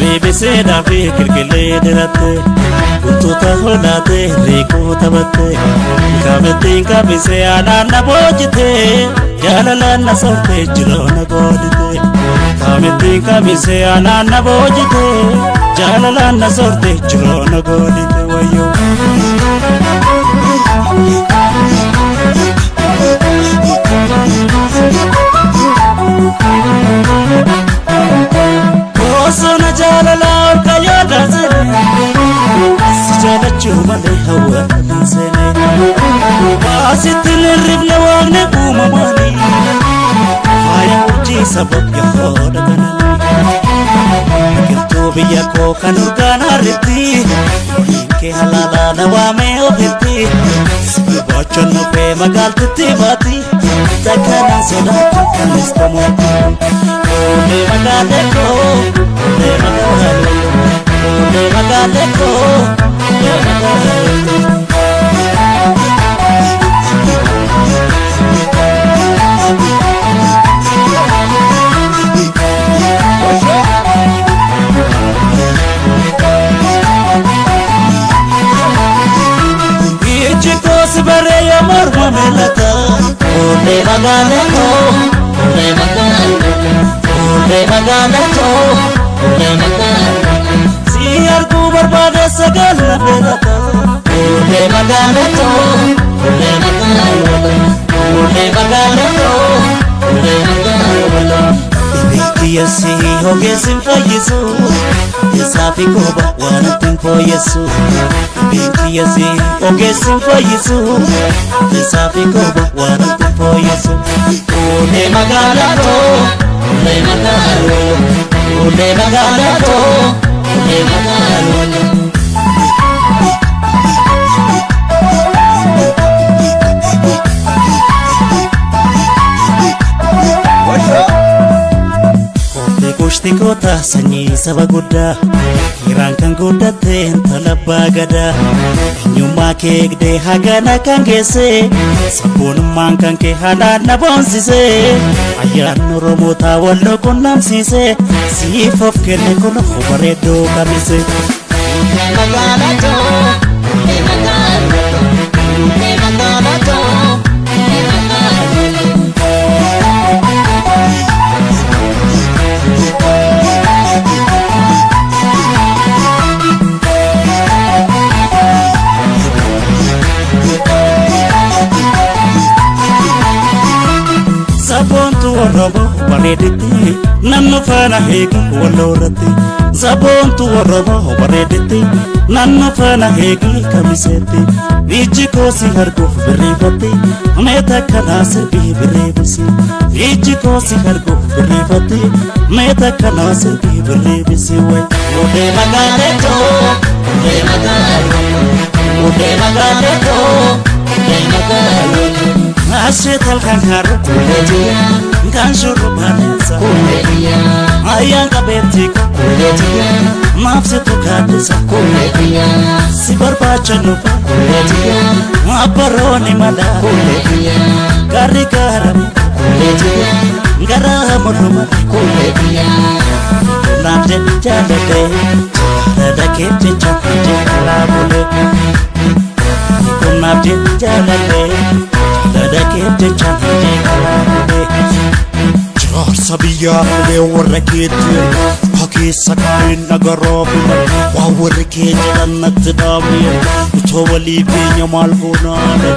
Ribiseedhaa fi qilqillee diratte Buntuuta hoolaate reekuu taphatte Kaabettiin kaabisee aanaan na boojite Jaalalaan na soorte jiroo na goolite Kaabettiin kaabisee aanaan na boojite Jaalalaan na soorte jiroo na goolite wayyoo. Bosona jaalalaa ol kayyoo daasene Si jaalachuu malee hawwata hin seene Baasitti hirribne waaqni uumamaani Faaya hojii sabab yahoodha kanani Biqiltuu biyya koo kan urgaan harritti Waliin kee halaalaa na waamee ofitti Si barbaachan dhufee magaaltitti baati Takkanaan sodaatu kanis tamooti Olee magaalee koo olee magaalee olee magaalee koo olee magaalee. Ijji koos baree yoo morma meelata. Olee magaalee koo, olee magaalee koo, olee magaalee koo, olee magaalee koo. Si arguu barbaade sagal na beelata. Olee magaalee koo, olee magaalee koo, olee magaalee koo, olee magaalee koo. Dhibeetti ogeessi hin fayyisu. Isaa fi kooba waan ittiin fooyyessu. Dhibeetti ogeessi hin fayyisu. Isaa fi kooba waan ittiin fooyyessu. Olee magaalee koo, olee magaalee koo, olee magaalee koo, olee magaalee koo. Koftee goshti koota sanyii saba guddaa Dhiiraan kan guddatte intala abbaa gadaa Eenyummaa kee eegdee hagana kan geesse Sabboonummaan kan kee haadhaan na boonsise Ayyaanni Oromootaa wal qunnamsiise Siif of kenne kun bareedduu kamise Olee magaalee koo, olee magaalee koo, olee magaalee koo, olee magaalee koo. Sabboontu Oromoo bareeditti naannoo faana eegi walloo irratti. Sabboontu Oromoo bareeditti naannoo faana eegi kamiseetti. Ijji koo si arguuf birriifatti meeta kanaa sirbii birriibisi. Ijji koo si arguuf birriifatti meeta kanaa sirbii birriibisi wayi. Olee magaalee koo, olee magaalee koo, olee magaalee koo, olee magaalee koo. Asheet halkan har'a Kuulee jira, kan shurrubbaa leensa. kuulee jira, Ayyaan qabeetti koo kuulee jira, maaf situ gaaddisa. kuulee jira, Si barbaacha nufa kuulee jira, abbarooni mala kuulee jira, garri gaaramu kuulee jira, gara morma kuulee jira. naaf jecha jaaladhe jaalala kee jecha jaalala bule naaf jecha jaaladhe jaalala kee jecha jaalala bule. Jaarsa biyyaa dhufee warra keetti erga keessa kaa'een nagarraa bula waan warri kee jedhan natti dhaame utoo walii keenya maal goonaadha.